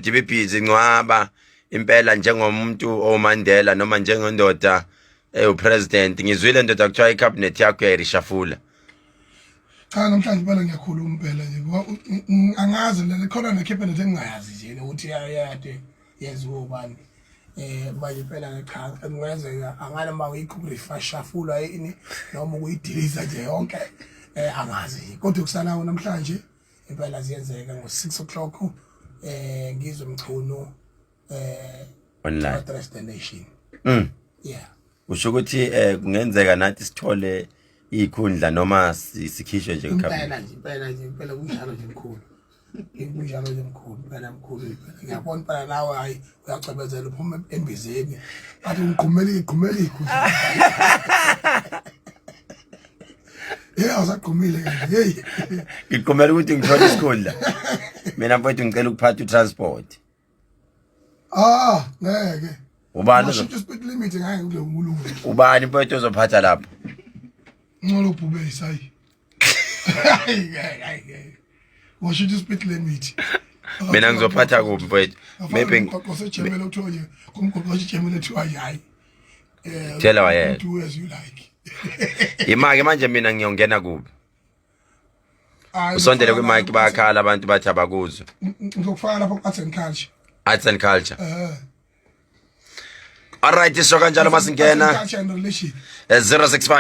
DBP zingcwaba impela njengomuntu oMandela noma njengendoda ewupresident. Ngizwile ndoda kuthiwa icabinet yakho uyayirishafula. Cha, namhlanje impela ngiyakhuluma impela nje ngoba angazi le khona necabinet engingayazi nje ukuthi yayade yenziwe ubani. Manje impela cha, kungenzeka angani uma uyikhurifashafula yini noma ukuyidiliza nje yonke, angazi, kodwa kusalawo namhlanje impela ziyenzeka ngo-6 o'clock, Ngizwe Mchunu online address the nation. Yeah. Usho ukuthi kungenzeka nathi sithole ikhundla noma sikhishwe nje impela kwicabinet? Nje impela nje, impela kunjalo nje mkhulu, kunjalo nje mkhulu, impela mkhulu, impela ngiyabona impela nawe, hayi, uyacwebezela uphuma embizeni, athi ngiqhumela iqhumela ikhundla. Yeah, awusaqhumile kanje, hey. Ngiqhumela ukuthi ngithole isikhundla mina mfowethu, ngicela ukuphatha utransport. Ah, ngeke. Ubani Mashintsha speed limit, ngeke kule kulungu. Ubani mfowethu ozophatha lapho? Ngcono ubhubesi, hayi. Hayi ngeke, hayi ngeke. Washintsha speed limit. Mina ngizophatha kuphi mfowethu? Maybe umgwaqo osejemele kuthiwa nje kumgwaqo osejemele kuthiwa hayi. Tshela wayena. Do as you like. Imake manje mina ngiyongena kuphi? Hayi, Usondele ngizokufaka kwimic, bayakhala abantu bathi abakuzwe. Ngizokufaka lapho arts and culture. Arts and culture. Eh. Alright, so kanjalo masingena Culture and relation. 065